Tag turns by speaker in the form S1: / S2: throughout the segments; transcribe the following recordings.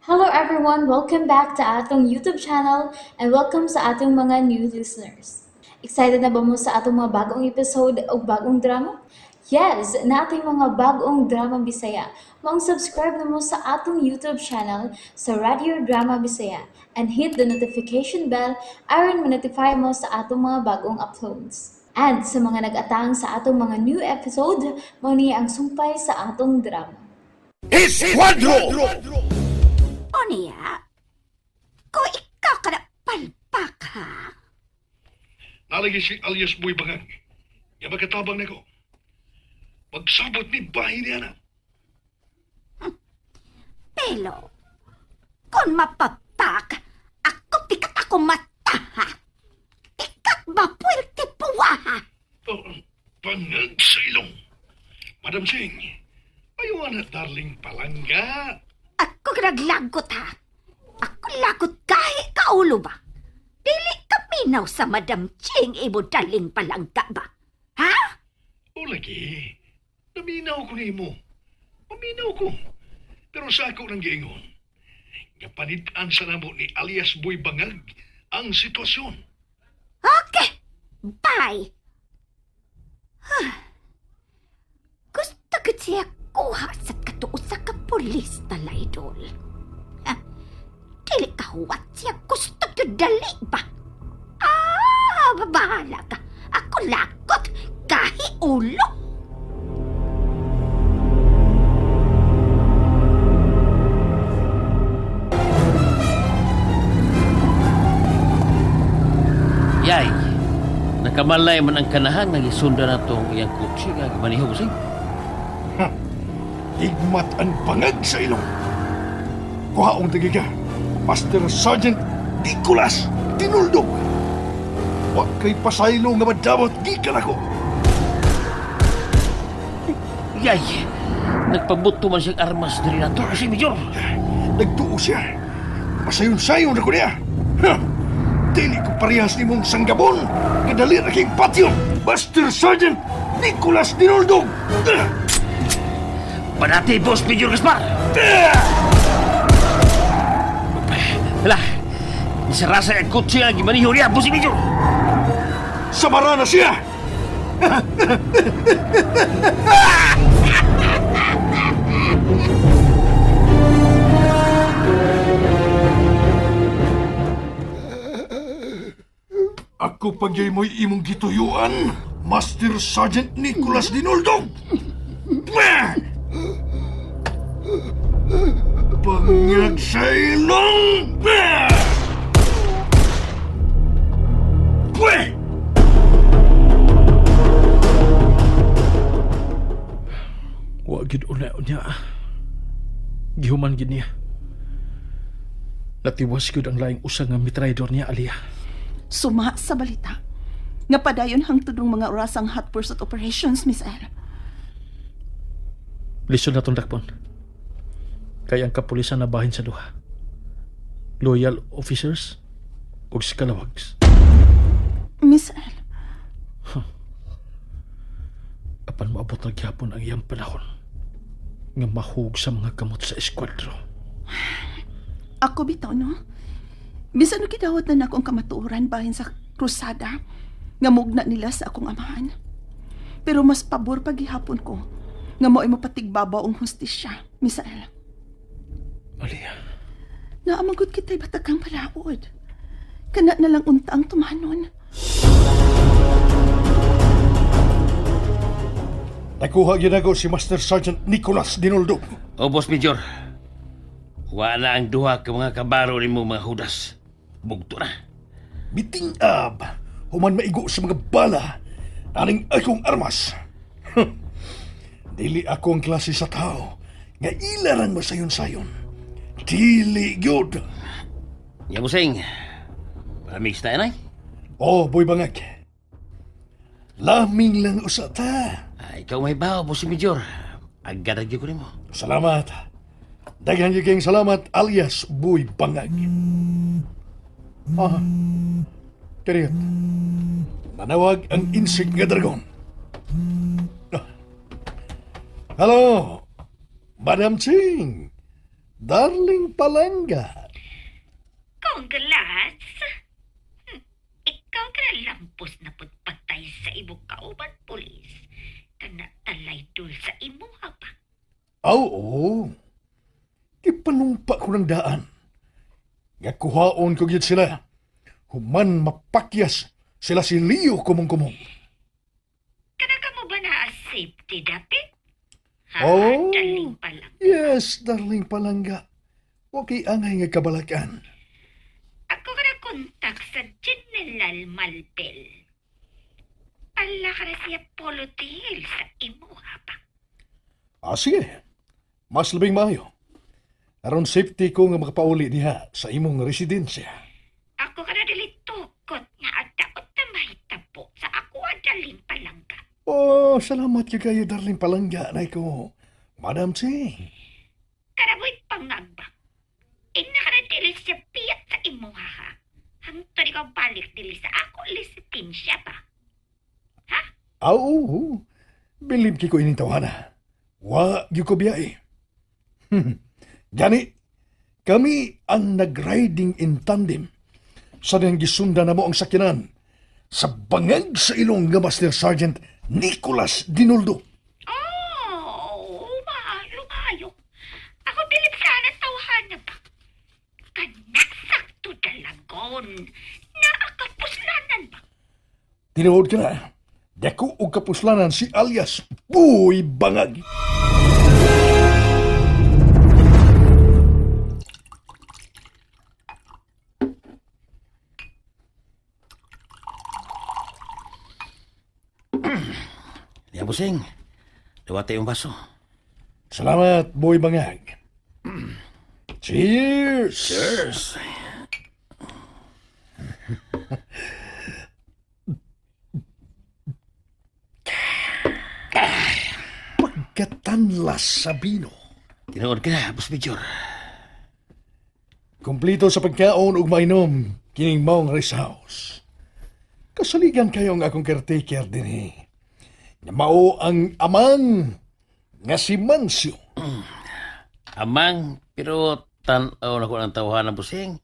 S1: Hello everyone! Welcome back to atong YouTube channel and welcome sa atong mga new listeners. Excited na ba mo sa atong mga bagong episode o bagong drama? Yes! Naa tay mga bagong drama Bisaya. Maong subscribe na mo sa atong YouTube channel sa Radio Drama Bisaya and hit the notification bell aron ma-notify mo sa atong mga bagong uploads. And sa mga nag-atang sa atong mga new episode, mao ni ang sumpay sa atong drama.
S2: Esquadro!
S3: O niya, ko ikaw ka na palpak ha?
S2: Nalagi si alias Boy Bangag. Nga magkatabang nako. Pagsabot ni bahay niya na.
S3: Pero, kung mapapak, ako pikat ako mata ha? Pikat ba puwerte puwa ha?
S2: Oh, bangag sa ilong. Madam Singh, ayaw na darling palangga.
S3: Ako naglagot ha? Ako lagot kahi kaulo ba? Dili ka minaw sa Madam Ching imo daling palangka ba? Ha?
S2: O lagi, naminaw ko nimo. Maminaw ko. Pero sa ako nang giingon, nga panitan sa namo ni alias Boy Bangag ang sitwasyon.
S3: Okay, bye. Ah. Gusto ko siya kuha sa katuo sa kapulis na laidol. Ah, dili ka huwat siya gusto ko dali ba? Ah, bahala ka. Ako lakot, kahi ulo.
S4: Yay! Nakamalay man ang kanahan nga gisundan na tong iyang kutsi nga gimaniho ko.
S2: Higmat ang bangag sa ilong. Kuhaong tagi ka, Master Sergeant Nicolas Tinuldog. Wa kay pasaylo nga madamot gikan ako.
S4: Yay! Nagpabuto man siyang armas diri nato kasi Major.
S2: Nagtuo siya. Pasayon-sayon ako niya. Ha! Dili ko parehas ni mong sanggabon. Kadali na kay patio. Master Sergeant Nicolas Tinuldog. Ah!
S4: Panati, Boss Major Gaspar! Hala! Nisarasa ang kutsi nga gimaniho niya, Boss Major!
S2: Samara na siya! Ako pagyay mo'y imong gituyuan, Master Sergeant Nicolas Dinoldog! Mwah! Bangag sa ilong! Mwah! Pweh!
S5: Wa gid una niya. Gihuman gid niya. Natiwas gyud ang laing usa nga mitraydor niya, Aliyah.
S6: Suma sa balita. Nga padayon hangtod ng mga orasang hot pursuit operations, Miss El.
S5: Lisod na tong dakpon. Kay ang kapulisan na bahin sa duha. Loyal officers ug scalawags.
S6: Miss El,
S5: Apan moabot na gyapon ang iyang panahon nga mahug sa mga kamot sa eskwatro.
S6: Ako bitaw, no? Bisan no gidawat na nako ang kamatuoran bahin sa krusada nga mugna nila sa akong amahan. Pero mas pabor pagihapon ko nga mo'y mapatigbabaw ang hustisya, Miss El.
S5: Aliyah,
S6: Naamangkot kita'y batakang palaod. Kana na lang unta ang tumanon.
S2: Nakuha gyud ako si Master Sergeant Nicolas Dinoldog.
S4: O, Boss Major, wa na ang duha ka mga kabaro nimo mga hudas. Bugto na.
S2: Biting-ab, human maigo sa mga bala, aning akong armas. Huh. Dili ako ang klase sa tao nga ilarang masayon-sayon. Dili gyud.
S4: Ya, Busing. Palamig tayo, nay.
S2: Oh, boy bangag. Laming lang usa ta.
S4: Ah, ikaw may bawo, Boss Major. Agad gyud ko nimo.
S2: Salamat. Daghan gyud kayong salamat alias Boy Bangag. Ah. Kariyot. Manawag ang insik nga dragon. Ah. Hello, Madam Ching. Darling Palangga.
S3: Congrats! Ikaw ka na lampos na pagpatay sa imong kauban pulis. Kana talay dul sa imuha pa.
S2: Oo. Ipanumpa ko ng daan. Nga kuhaon ko gyud sila. Human mapakyas sila si Leo kumong-kumong.
S3: Kana ka mo ba na safety dapit? Ha,
S2: Oh.
S3: daling pa lang.
S2: Yes, darling Palangga. Okay angay nga kabalakan.
S3: Ako ka na kontak sa General Malpel. Ala ka na siya polotil sa imuha pa.
S2: Ah, sige. Mas labing maayo. Aron safety ko nga makapauli diha sa imong residensya.
S3: Ako ka na dili tukot nga adaot na mahitabo sa ako ang daling palangga.
S2: Oh, salamat kay kayo, darling Palangga. Nay ko, Madam Ching.
S3: Karaboy pangagba. Ina ka na dili siya piyat sa imuha ha. Hangtod ikaw balik dili sa ako lisitensya pa.
S2: Ah, oo. Bilib kay ko ining tawhana. Wa gyud ko biyahe. Gani, kami ang nag-riding in tandem sa nang gisunda na mo ang sakyanan sa bangag sa ilong nga Master Sergeant Nicolas Dinoldo.
S3: Oh, maayo, maayo. Ako bilib sana tawhana pa. Kanasakto dalagon. Naakapuslanan ba?
S2: Tinuod ka na. Dako og kapuslanan si alias Boy Bangag.
S4: Diya, busing. Dawat yung baso.
S2: Salamat, Boy Bangag. Cheers!
S4: Cheers!
S2: Pagkatanlas sa bino.
S4: Tinuod ka na, Boss Major.
S2: Kumplito sa pagkaon ug mainom kining maong rest house. Kasaligan kayo ang akong caretaker dinhi. Nga mao ang amang nga si Mancio.
S4: Amang, pero tan-aw na ko ng tawahan ng busing.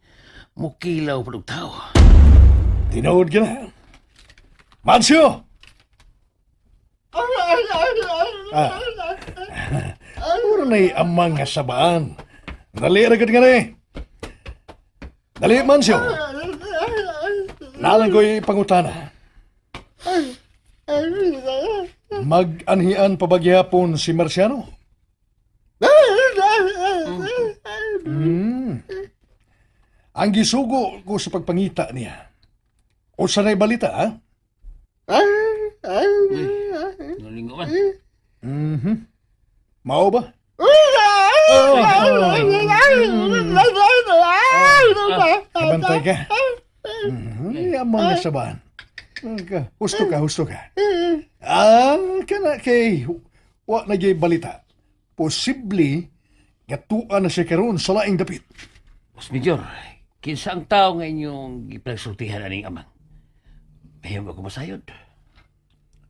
S4: Mukilaw pa og tao.
S2: Tinuod ka na. Mancio! Ah. Puro na'y amang nga sabaan. Dali ra gud nga ni. Dali, Mancio. Nalang ko'y pangutana. Mag-anhian pa ba gihapon si Marciano? Ang gisugo ko sa pagpangita niya. O sanay balita, ha?
S4: Nalingo man.
S2: Mao ba? Kabantay ka. Mhm, Amang nga sabaan. Ka, husto ka, husto ka. Ah, kana kay wa na gyud balita. Posible gatuan na siya karon sa laing dapit.
S4: Boss Major, kinsa ang tao nga inyong gipagsultihan aning amang? Mahimo ako masayod.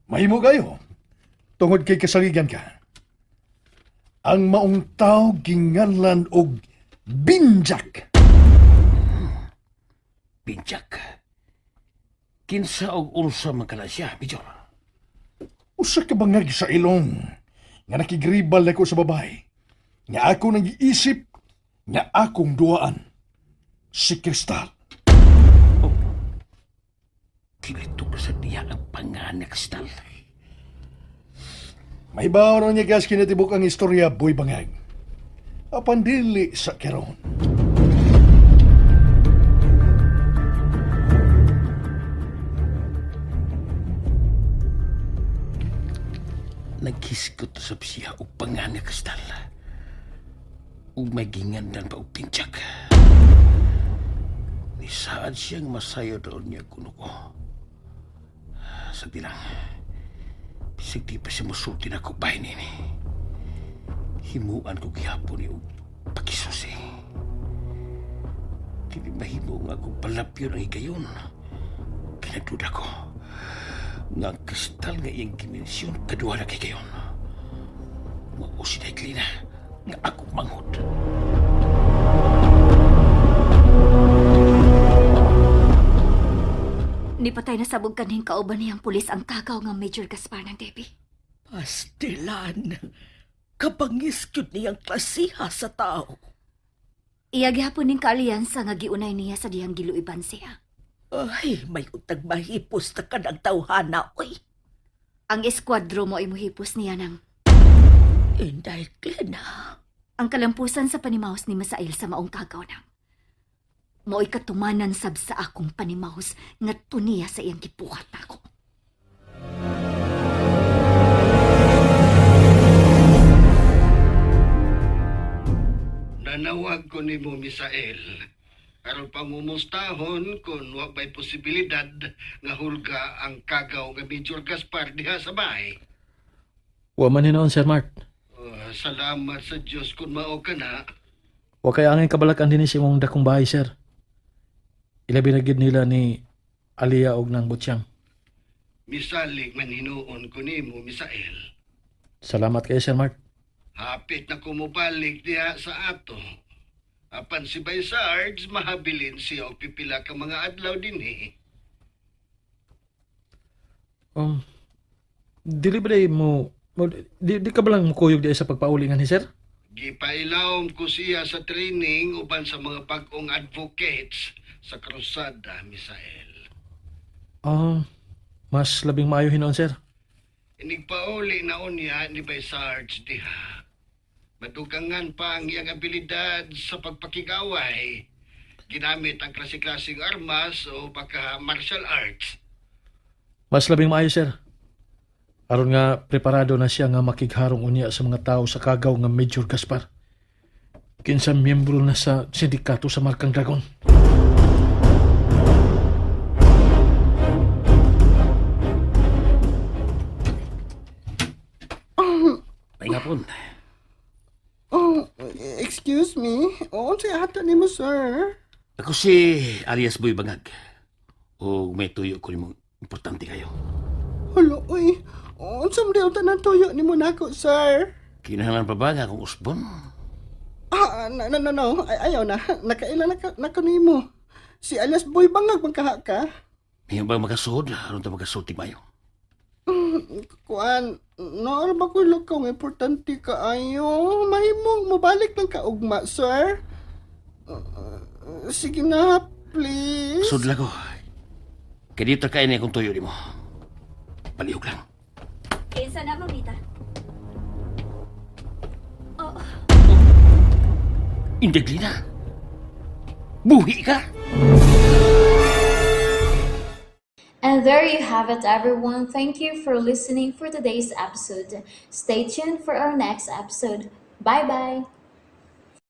S2: Mahimo kayo. Tungod kay kasaligan ka. Ang maong tao ginganlan og binjak.
S4: Pinchak. Kinsa og unsa man kana siya, Major?
S2: Usa ka bangag sa ilong nga nakigribal nako sa babae. Nga ako nang giisip nga akong duaan si Kristal.
S4: Kilito ka sa diya ang panganak kristal.
S2: May bawo niya gas kinatibuk ang istorya, Boy Bangag. Apan dili sa karon.
S4: Naghisgot sa siya og panganak kristal. Ug may gingandan pa og pinchak. Nisaad siyang masayo doon niya kuno ko. Sagdi lang. Bisag di pa siya musulti na ko bahin ini. Himuan ko gihapon ni og pakisusi. Dili mahimo nga akong palapyon ang higayon. Kinaduda ko nga ang kristal nga iyang dimensyon kaduha na kay gayon. Mao si Klina nga akong manghod.
S3: Gipatay na sabog kanhing kauban niyang pulis ang kagaw nga Major Gaspar ng Debbie.
S7: Pastilan. Kabangis gyud niyang klasiha sa tao.
S3: Iya gihapon ning kaalyansa nga giunay niya sa dihang giluiban siya.
S7: Ay, may utag mahipos na kanang tawhana, oy.
S3: Ang eskwadro mo ay muhipos niya ng
S7: Inday, Klena.
S3: ang kalampusan sa panimaos ni Masail sa maong kagaw nang. Mao'y katumanan sab sa akong panimaos nga tuniya sa iyang gibuhat nako.
S4: Nanawag ko nimo Misael. Aron pangumustahon kung wa ba'y posibilidad nga hulga ang kagaw nga Major Gaspar diha sa bahay.
S5: Wa man hinoon, Sir Mart.
S4: Oh, salamat sa Dios kung mao ka na.
S5: Wa kay angay kabalakan dinhi sa imong dakong bahay, sir. Ilabi na gid nila ni Alia og nang Butsyang.
S4: Misalig man hinuon ko nimo Misael.
S5: Salamat kayo, Sir Mart.
S4: Hapit na kumubalik diha sa ato. Apan si Bay Sarge, mahabilin siya og pipila ka mga adlaw dinhi.
S5: Dili ba day mo, di ka ba lang mukuyog di sa pagpauli nga ni sir?
S4: Gipailawom ko siya sa training uban sa mga bag-ong advocates sa Krusada, Misael.
S5: Mas labing maayo hinoon, sir.
S4: Inigpauli na unya ni Bay Sarge diha. Madugangan pa ang iyang abilidad sa pagpakigaway. Ginamit ang klase-klaseng armas o baka martial arts.
S5: Mas labing maayo, sir. Aron nga preparado na siya nga makigharong unya sa mga tao sa kagaw nga Major Gaspar. Kinsa miyembro na sa sindikato sa Markang Dragon.
S4: Ay nga po.
S8: Oh, excuse me. Unsay ato nimo, sir?
S4: Ako si alias Boy Bangag. O may tuyo ko nimo importante kayo.
S8: Hala, oy. Unsa man diay tanan tuyo nimo nako, sir?
S4: Kinahanglan pa ba nga akong usbon?
S8: Ah, no, no, no, no. Ay, ayaw na. Nakaila na, ka, na ko nimo. Si alias Boy Bangag man kaha ka.
S4: May ba makasuod? Aron ta makasuod mayo.
S8: Kuan, naara ba ko lakaw nga importante kaayo? Mahimong mobalik lang ka ugma, sir. Sige na, please.
S4: Sud lang ko. Kaya dito kain na akong tuyo nimo. Palihog lang.
S3: Kinsa na, mamita?
S4: Inday na. Buhi ka!
S1: And there you have it, everyone. Thank you for listening for today's episode. Stay tuned for our next episode. Bye bye.